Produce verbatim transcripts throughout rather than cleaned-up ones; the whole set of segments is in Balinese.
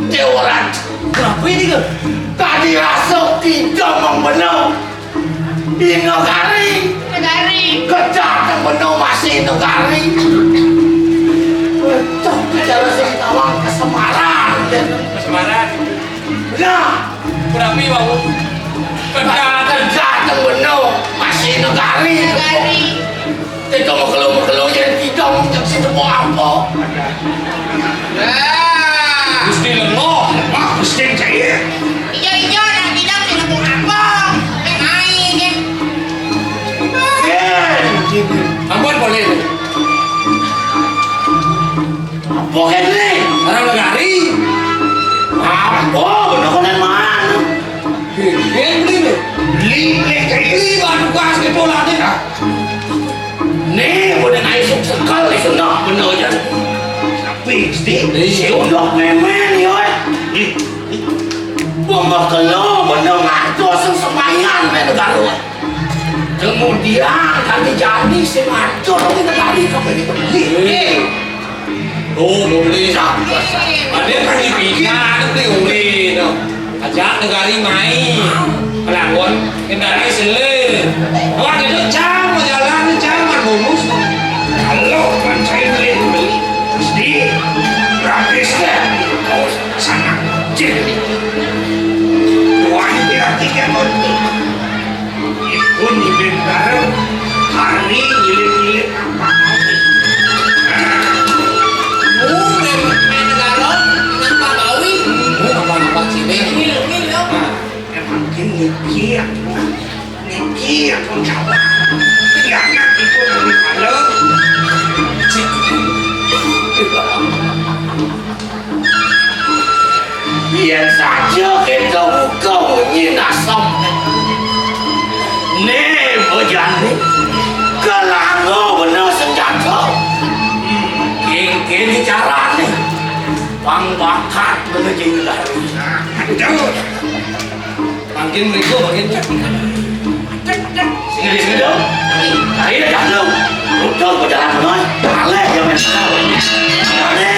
Déwrat. Kenapa ini, Kak? Tadi rasa kita membeno. Ino kari. Negari. Kedah teng beno masih ino kari. Cok, bicara sing tawang kesemaran. Kesemaran. Nah. Kenapa, Bang? Kedah. Kedah teng beno masih ino kari. Negari. Teka mekelo-mekelo yen kidang cek sing tepuk apa? Ah. Gusti Lengo, Pak Gusti Jaya. Iya, iya, nang kidang sing tepuk apa? Nek main, nek. Yen. Ampun, boleh. Apa kene? Orang negari. Apa? Bener konen mana? Yen beli nih. Beli, beli, beli, baru pas gitu lah, nih. Nih, udah naik suk sekal, nih, sendak bener aja. Tapi, Gusti, si Undok memen, yo. Ih, ih. Wong bakal lo bener ngatur sing semayan, men, negara. Kemudian kami jadi sing ngatur, nih, negara, sampai gitu. Ih, ih. Oh, boleh. Ada kan dipikir, ada beli uli, no. Ajak negari mai. Pelangon, kendali sele. Wah, itu cang, mau jalan, cang, mau bonus. Kalau kan saya beli, beli. Mesti gratis deh. Kau sana, jadi. Wah, ini tiket untuk. Ibu nyilip bareng, Hari nyilip-nyilip apa? Mu main, main negara, ngapa bawi? Mu ngapa-ngapa cilik? Nyilip-nyilip apa? Emang kin mikir, mikir pun salah. Kiamat itu lebih malam. Yen saja kita buka bunyi nasem. Nih, bojane. Kelango bener senjata. Kengkene carane. Pang bakat bener jenggar. Aduh. Mangkin mriku, mangkin. Sing di sini dong. Ayo, dah lu. Udah, gua jalan duluan. Aleh, ya, men. Aleh.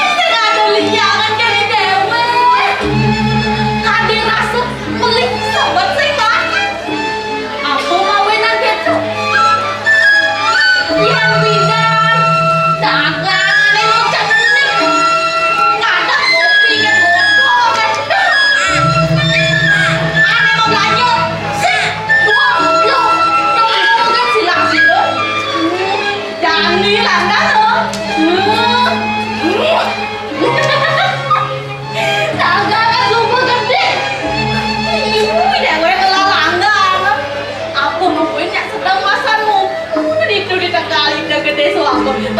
Sing ado liyangan kene dewek. Kade rasa meli sobat sing makan. Apa mawinan keto? Yang pindah dagangane wong cenik. Kadang kopi ke botol kan. Ane mau belanja. Sik, dua puluh. Dua puluh kan silang-silang. Jani lanang, loh. Dagangan sumber gede. Ibu dewek kelalanggan. Apa mungkin yang sedang masanmu? Itu di tengah gede suaka. Wih.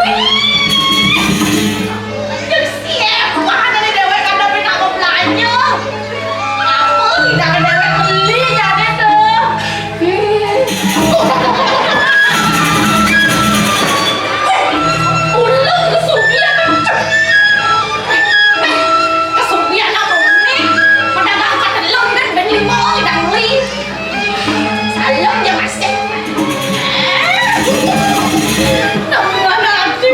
Cek siapa nih dewek kadang pindah ke belanja. Apa tidak dewek beli jadi tuh. Ulung kesugihan. Kesugihan apa ini? Pedagang katelun kan ben lima orang tidak beli. Salam ya masih. Temuan hati.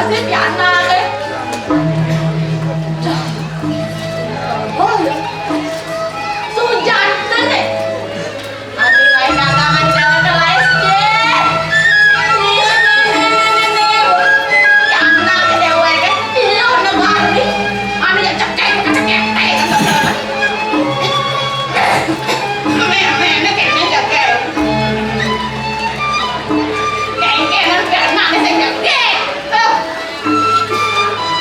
Pianake. Oh, iya. Sujatine. Ati lain dagangan jalan ke lain, Cik. Nih, nih, nih, nih, nih, nih. Pianake dheweke. Iya, negari. Anu ya cekek, cekek, cekek. Nek, nek, nek, nek, cekek. Kengkenan pianake sing cekek. Tuh.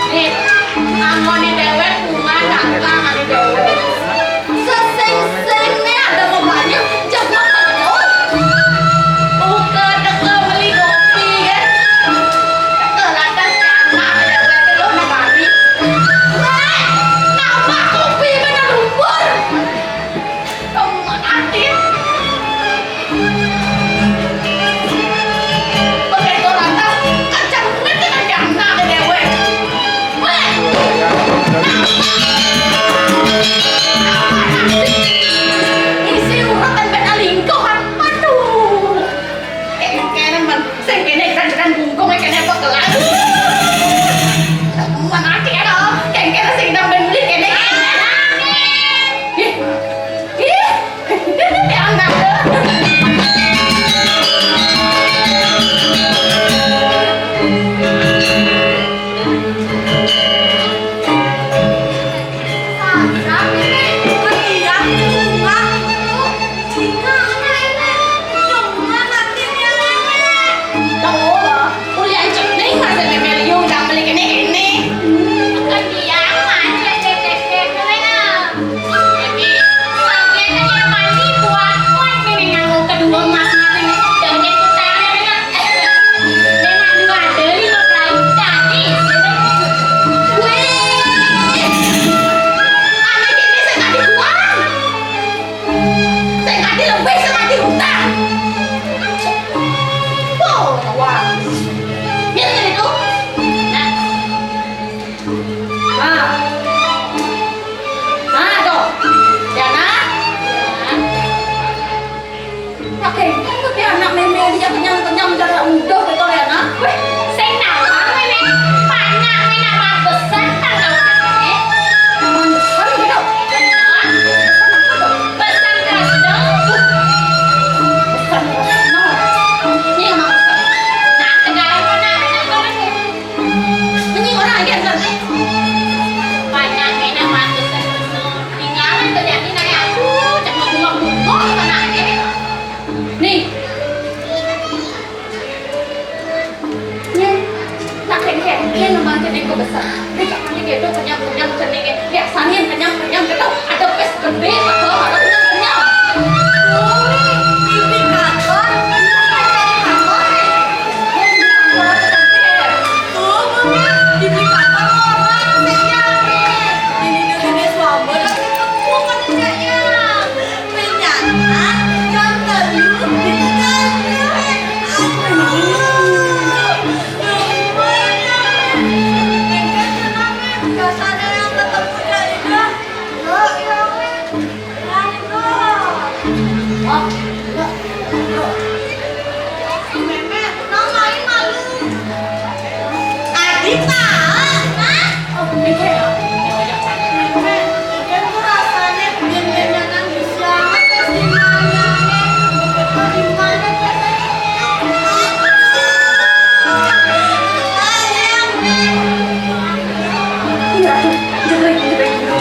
Nih, angone dhewek kuman, angone dhewek. Sesing-sing ne ada mau banyak, jebak terus. Buka teko beli kopi, kan? Teko lantas anak dhewek lo nang mari. Weh, nambah kopi bener lumpur. Temen atit. Begitu lantas, kenceng duit dengan janda ke dewek. Weh. Isi urut dan beda lingkungan. Aduh. Kene-kene men, sing kene keren-keren bungkung, kene pegelan. Temen atit ya, dong. Kene-kene sing nang beli kene-kene. Ih. Ih. Kuliah cening masih bebel yu, udah beli kene-kene. Bukan dia, macet, bebek, bebek, bebek. Ini, lagian kan yang mandi buat, buat ini nganggo kedua emas ini. Jangan ikut tanya, ya. Memang dua ada lima perahu tadi. Wih. Anak ini saya tadi buang. Saya tadi lebih, saya tadi utang. Oh, wah. Biar itu. Nah. Nah. Nah, tuh. Ya, nah. Pakai itu dia anak meme dia kenyang-kenyang darah udah betul ya, nah. Weh, sing nawang meme. Panak meme nama besar tak tahu namanya. Nama besar gitu. Bener. Besar apa tuh? Besar Krasno. Besar Krasno. Ini nama besar. Nah, sekarang panak meme. Ini orang aja kan. Banyak enak mantu terus. Tinggalan terjadi nanya aku, cek mau bunga-bunga anaknya. Nih. Nih. Tak kengke, nih nembang cening ku besar. Nih, tak nanti gitu kenyang-kenyang ceningnya. Biasanya kenyang-kenyang gitu. Ada pes gede, ada kenyang-kenyang. Oh, ini kantor. Ini kantor, ini kantor. Tuh, Bunda, di kantor orang saya. Ini tuh gede suami lagi ketemu kan saya. Ternyata jam telu di kantor. Aduh. Gimana? Enggak senang, Beb. Gak sadar yang ketemu Kak Ida. Loh, iya, Beb. Berani, Bro. Oh, enggak. Bro. Meme, nang main malu. Adi tahu, nah. Oh, bener ya. Meme, meme tuh rasanya biar-biar nang bisa. Terus gimana? Gimana? Iya, tuh, jebrek, jebrek dulu.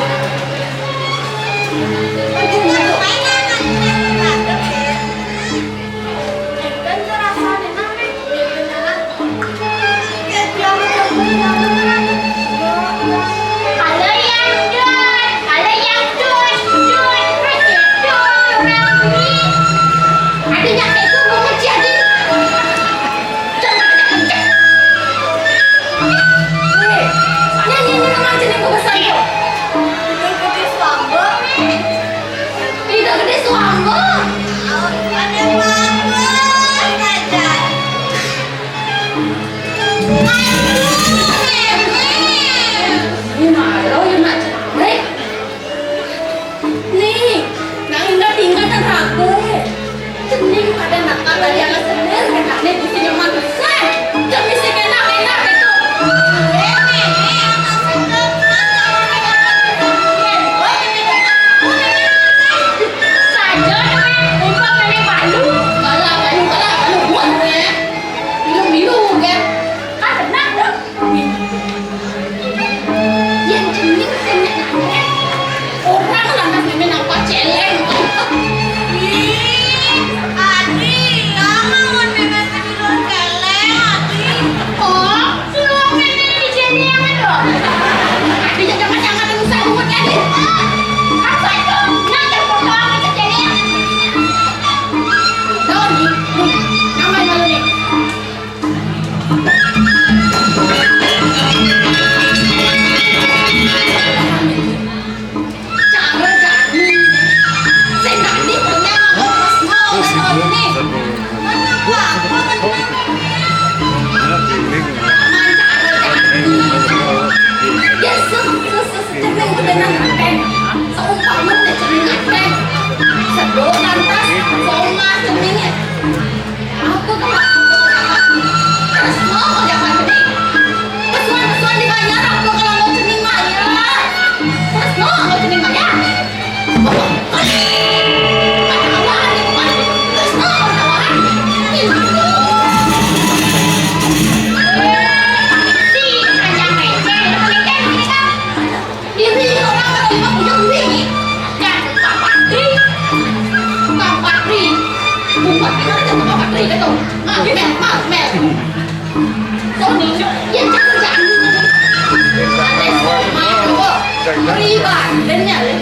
Batin ya, Le.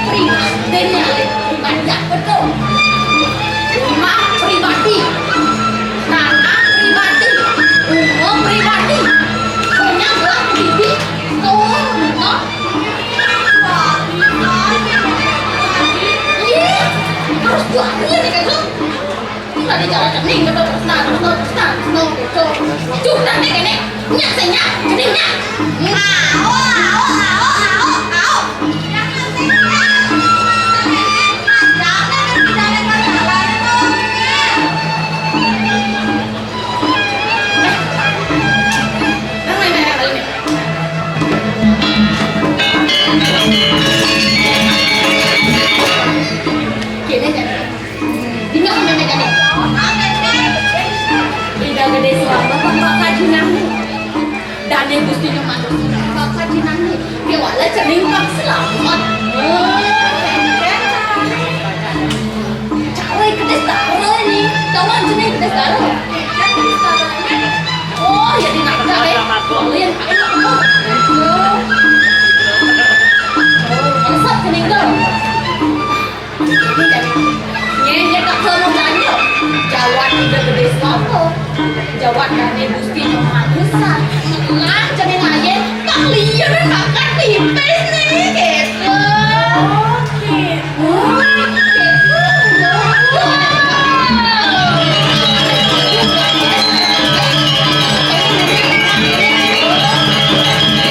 Prihatin ya, Le. Prihatin apa tuh? Rumah pribadi. Tanah pribadi. Rumah pribadi. Punya gelang pribadi. Tuh, no. Ih, harus buat dia nih, kan, tuh. Tadi cara cening gitu, terus nah, terus nah, terus nah, terus nah, gitu. Sudah nih, ini. Nyak, saya nyak, cening nyak. Au, au, au, au, au. Jangan saya nyak. Jangan, jangan, jangan, jangan. Kene jani. Dina kene jani. Ida gedé selamet, Pak Haji Nani. Dané Gusti nu manusia, Pak Haji Nani. Kéwala cening pang selamet. Cara gedé dara né. Tahu cening gedé dara. Oh, ya di mana, eh? Ulin. Resep cening dong. Nyé, nyé tak kamu tanya. Jawab udah gedé sapa? Jawab dané Gusti nu manusia. Lan cening ayé, tak liya makan pipis né, gitu. Oh, gitu.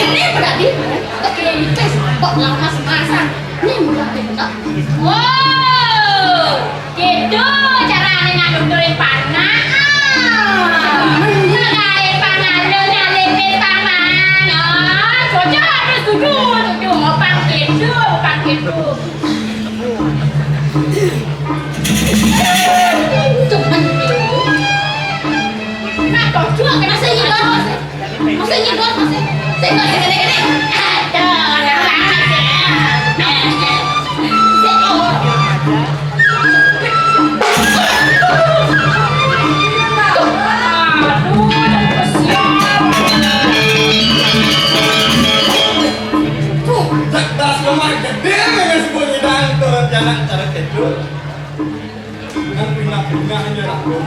Ini berarti, oke, tes, kok lamas masan. Ini berarti benar. Wow, gitu carané ngaduk turing panah. Ngegaé panah, nyalipin panah. Nah, cocok tuh, setuju, setuju. Opang gitu, opang gitu. Cuman gitu. Nah, cocok, kena saya nyedot. Masih nyedot, masih. Saya nggak gini-gini. Aduh, anak lama sih. Tuh, cerdas lemah gedé, nggak sebut nyidang, turun jalan cara kecil. Nang pindah-pindah aja, Ratu.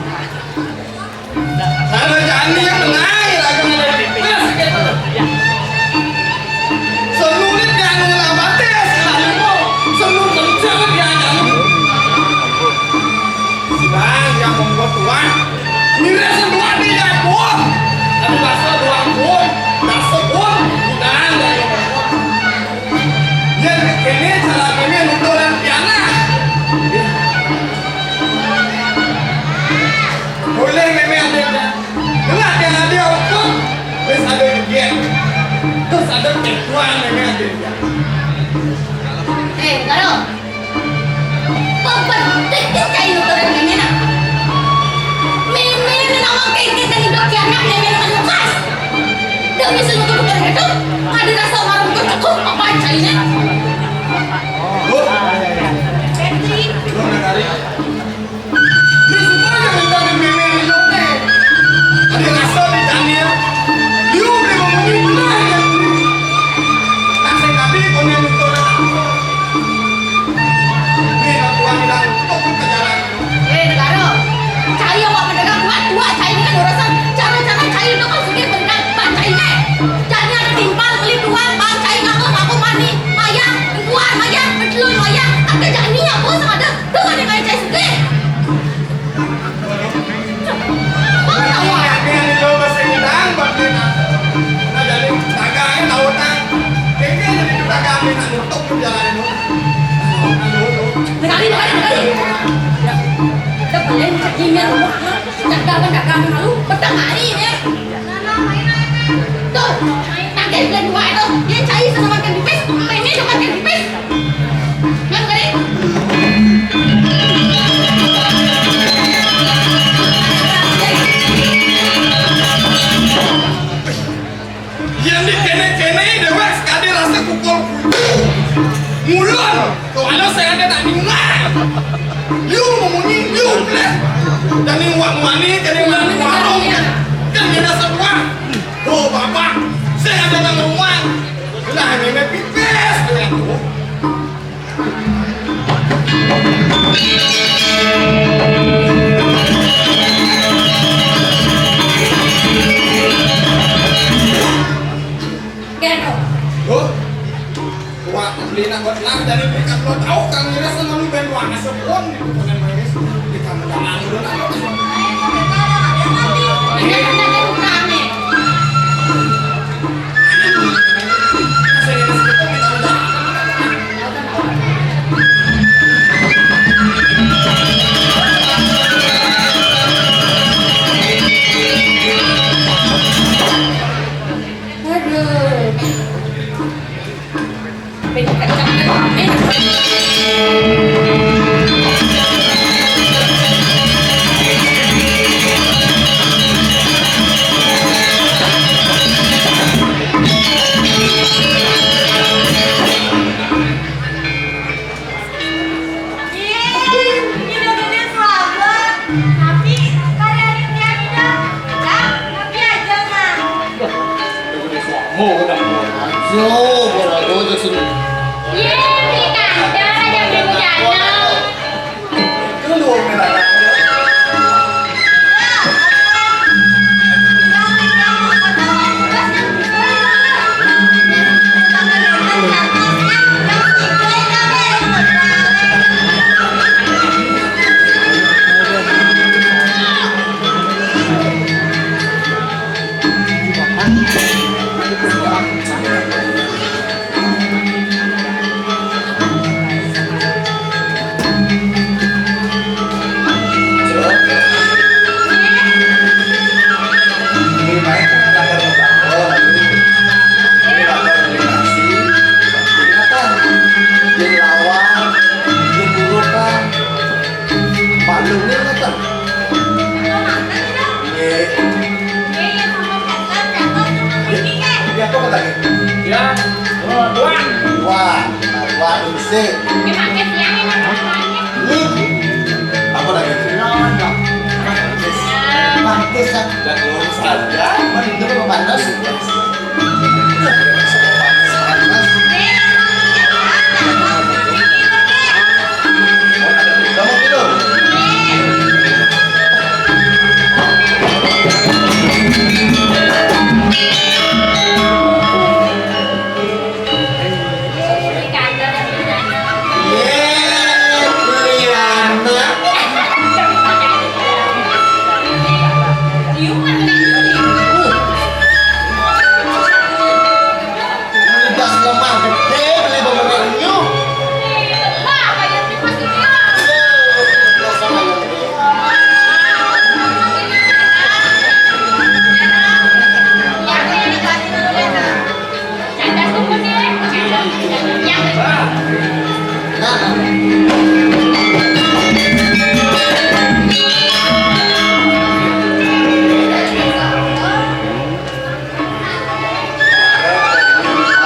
Kalau jani yang menang, ya, lagu ada di pipis, gitu. Selulit yang ngelabaté, selalu mau. Selulit kencang dia jani. Sedang yang membuat tuan. Mirip semua dia pun. Tapi rasa tuan pun, rasa pun, sedang yang membuat. Yén kéné cara mémé nuturin pianak. Boleh mémé ada dah. Dengar yang ada hukum, terus ada jegék. Terus ada ketuan mémé ada dah. Eh, Karo. Pembentik cai nuturin mémé nah. Mémé né nawang kéngkén dan hidup pianak mémé né lukas. Demi sing nuturin itu, ada rasa marung tuh cukup apa cainé. Lu, lu negari. Ini semua yang minta di mémé hidup né. Ada rasa di Daniel. Dia udah ngomongin benar ya. Nasib tadi koné nuturin. Nih, Tuan bilang, "Tuk, ke jalan." Eh, Negara, cai awak mendengar kuat, kuat cai ini kan urusan cara-cara cai itu kan sugih benar, bang cai ini. Jadi ada timpal beli tuan, bang cai ngaku-ngaku mani, mayang, tuan mayang, betelun mayang, kan kerja ini apa sama ada, tuh ada main cai sugih. Bang tahu. Ini yang itu bahasa Minang, bang Minang. Nah, jadi dagang, tahu tak? Kayaknya jadi dagang, Minang, untuk perjalanan. Negari, negari, negari. Dah paling ingat rumah, ha? Dagang, dagang, lalu petang hari ni. Tuh, main lagi bulan dua tu. Dia cari sana makan pipis, main ni makan pipis. Main negari. Yén dikéné-kéné déwék sekadi rasa pukul. Mulon, kalau saya ada tak dengar. Jani wak mani, jani mani warung. Kan dia semua. Oh, bapak, saya datang rumah. Lah, ini pipis dengan tu. Gano. Loh? Wah, beli nak buat nak jadi berikan lo tahu kan ini sama lu ben wah nasib pun di bukan yang manis di kamu dalam lu nak. Ini kan ada bukan nih. Aduh. Ih, ini udah selamat. Tapi kali ini dia tidak. Udah, nanti aja, Mang. Udah gede suamu, udah. Ayo, bola gua ke sini. Iya, beli kandang aja beli kandang. Itu lu merah. Balung ni apa? Nggih. Ya, apa lagi? Ya, dua, dua. Dua, dua, dua, sik. Ini pakai siang ini, Pak. Lu. Apa lagi? Nyonya. Pantes. Pantes, ya. Dah, lu, Ustaz, ya. Mana itu, Pak Pantes? Pas lemah gedé beli beberapa unyu.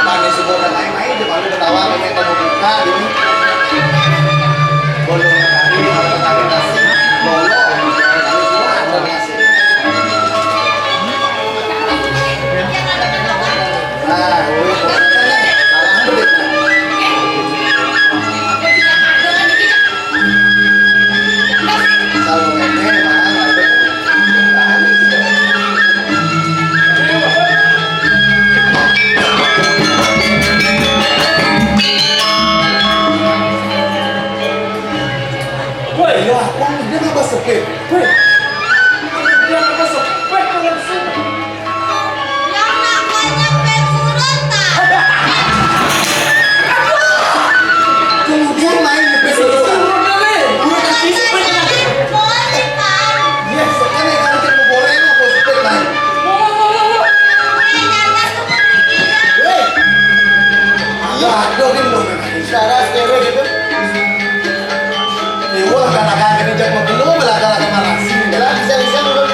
Apa nih, subuh udah main-main, dia malu ketawa, pengen kamu buka, gini. Bolong kali, kalau ketawa nasi, bolong. Kali dua, ada nasi. Nah, bolong, bolong, bolong. Salah, ambil, nah. Woi, ya ampun, dia nggak sepit. Woi, dia nggak sepit, kalau di sini. Yang namanya pet surut, Pak. Kemudian main di pet surut. Surut kali. Gue kasih sepeda. Boleh, Pak. Yes, kan yang kali kita boleh ini apa sepeda, Pak? Mau, mau, mau, mau, mau. Boleh, jangan sepeda. Hei. Aduh, aduh, ini belum. Cara cewek gitu. Ibu lah katakan ini jak mau belum lah katakan mana sih. Jelas bisa bisa belum.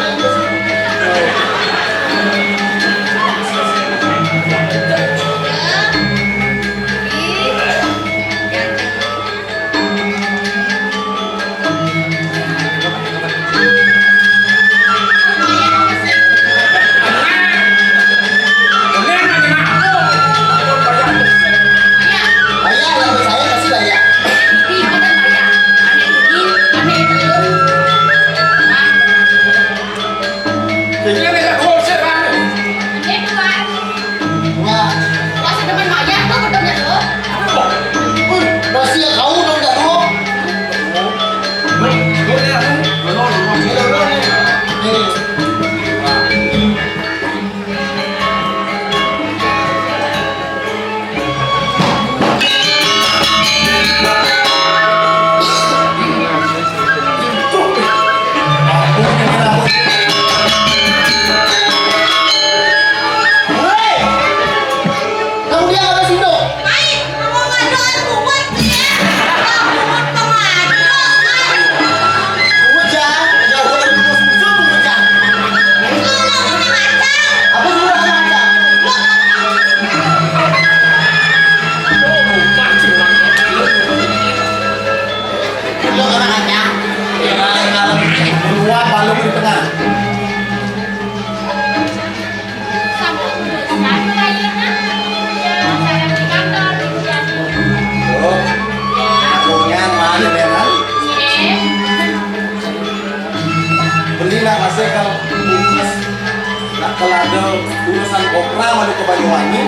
Urusan kopra malu ka Banyuwangi.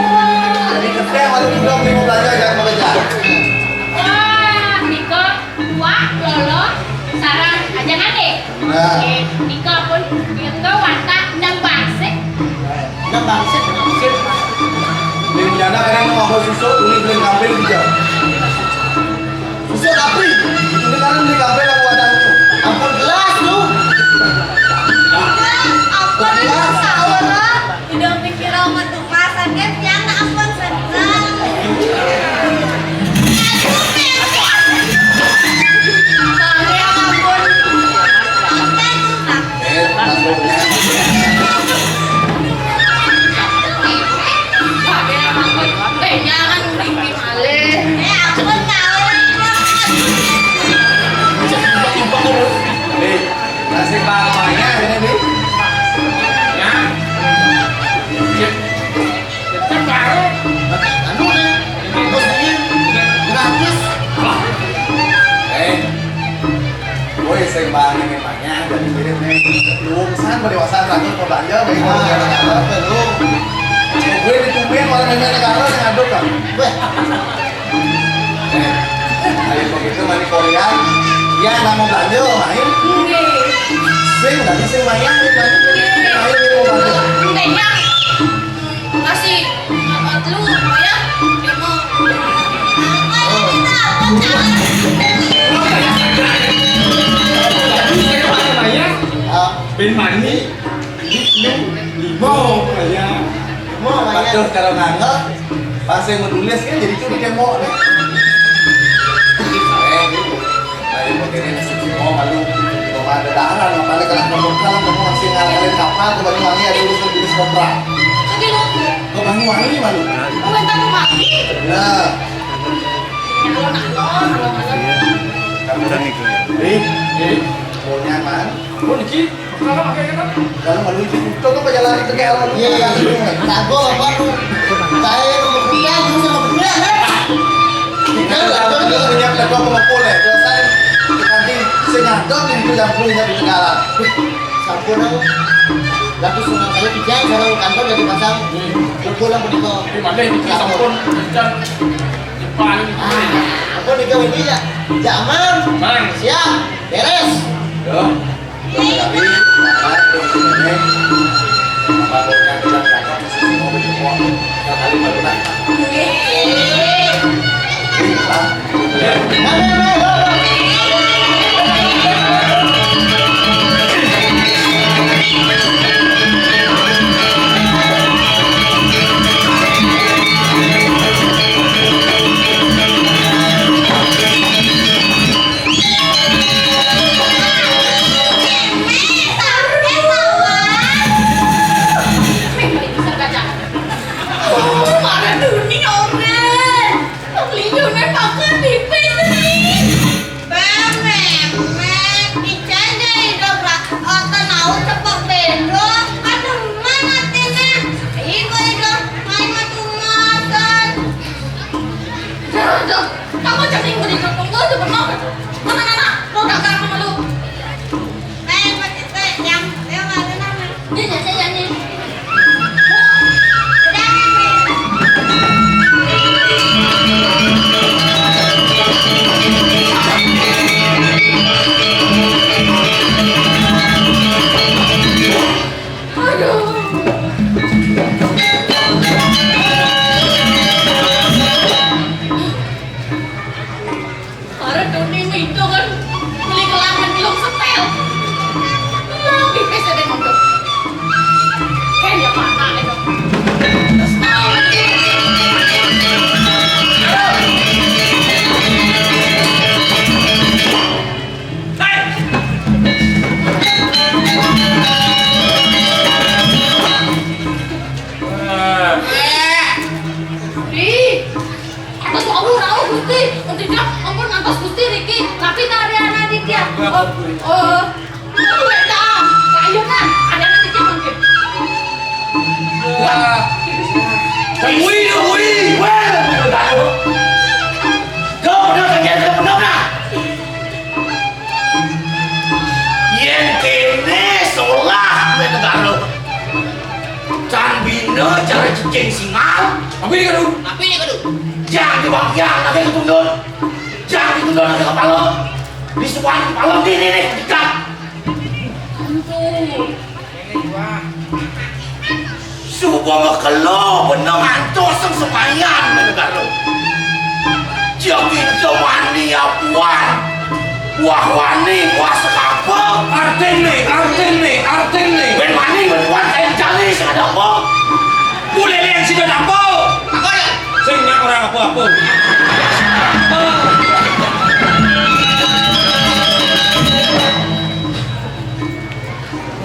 Jadi kétéh malu juga beli mau belanja, jangan bekerja. Wah, Niko, Wak, Lolo, sareng Ajang Adé. Nah. Oké, Niko pun, Niko watak enam bangsit. Enam bangsit. Di Ujana kadang mau apa susu, ini belum ngambil juga. Susah tapi ini kan di kafe yang wadahnya. Ampun gelas lu. Ampun gelas. Sahur, ah. Udah pikir sama tuh masakan yang ampun senang. Aduh, Bang, ya ampun. Ampun, Bang. Eh, pas lu punya. Bang, ya ampun. Eh, jangan mimpi malih. Eh, ampun, tahu. Nih, nasib bapaknya ini, nih. Ya. Cek. Cek baru. Anu, nih. Bos ini gratis. Wah. Eh. Woi, sing bang ini. Ya, jadi mirip nih. Lu pesan pada wasan ragu mau belanja, baik mau belanja negara, apa lu? Gue ditumben orang negara negara yang ngaduk kan. Weh. Eh, ayo begitu mani Korea. Ya, nggak mau belanja, main. Sing, tadi sing main, main, main, main, mau belanja. Enggak. Kasih, eh, lu, ya, dia mau. Bin Mani, lu, limo, ya. Waduh, kalau nganggep, pas saya menulis kan jadi curi kemo. Eh, gitu. Nah, yang begini nasi cimo malu. Cuma ada daharan, makanya kalau kamu, kalau kamu masih ngandelin kapal, ke Banyuwangi ada urusan bisnis kopra. Lagi lu. Ke Banyuwangi malu. Aku minta ke mati. Nah. Kalau nak, kalau nak. Kamu nih, nih, mau nyaman. Pun iki, kalau pakai kan? Kalau malu itu, itu apa jalan itu kayak orang. Iya, iya. Kagok apa tuh? Saya mau kerja, lu sama kerja, kan? Kan lah, kan dia punya pedagang pengepul ya. Biasanya nanti sing ngadon itu yang punya di Tegalan. Sampun aku. Lalu suruh saya kerja, sekarang kantor dari pasang. Kumpul yang begitu. Di mana itu sampun? Dan Jepang. Ah, aku di kawin dia. Jaman. Mang. Siap. Beres. Yo. Marah dunia orang. Linyune pakan pipis nih. Bang, Memek, dicajai dong, Ra. Oto nau cepok bendo. Aduh, mana tina? Ibu itu, main matu makan. Dah, dah. Kamu jangan ikut ikut tunggu aja, Bang. Mana, mana? Lo gak gak malu? Main mati teh, yang, yang ada nama. Ini ya, saya nyanyi. Para Doni itu kan beli gelangan belum setel. Lebih bisa deh ngomong. Kayaknya mana itu? Terus tahu lagi. Hei! Ih, atas Allah rawuh Gusti. Untuk dia, ampun ngantos Gusti niki. Tapi nari anak dia. Oh, oh. Ayo nah, ada anak dia mungkin. Wah. Wih, wih, wah. Kau udah kerja ke penuh nah. Yén kéné solah mé negara. Can bini Jang di bagian, nanti ketundun. Jang ditundun, nanti kepala. Di suwan kepala, nih, nih, nih, ikat. Ampun. Suba makelo benang antos sing semayan negara. Jagi temani apuan. Wah wani, wah sekapa. Artine, artine, artine. Ben wani, ben kuat, kayak jani, sing ada apa? Boleh yang sing ada apa? Apa ya? Sing nyak orang apa-apa.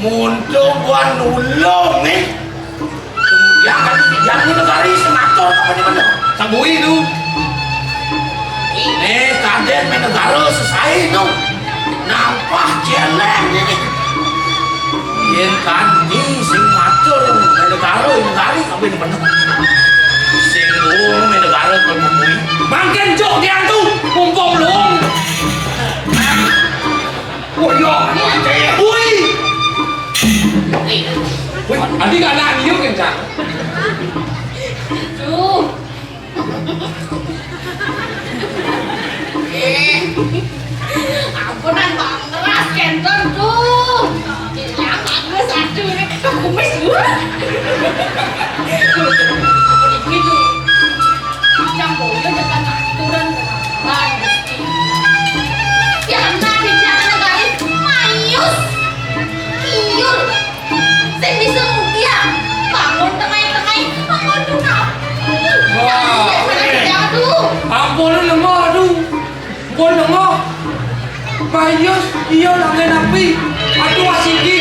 Muntung wan nulung nih. Yang kan yang ini negari sematur apa di mana? Sabui tu. Ini kaden main negara sesai tu. Nampah jelek ini. Yen kanti sing matur main negara ini negari apa di mana? Sing lung main negara kalau bui. Mangkin jok dia tu mumpung lung. Oh iya, woi. Woi, adi gak nak nyium kan, Cak? Duh. Eh, ampunan, Bang. Ngeras kenten, duh. Yang bagus, aduh, ini kumis, duh. Gitu. Yang boyo jangan aturan. Bang, Gusti. Yang tadi jangan garis mayus. Kiul. Sing bisa mugia. Bangun tengah-tengah. Aduh, ampun. Wah, aduh. Ampun, lemah, aduh. Ampun, lemah. Mayus, iya, langen api. Aduh, asiki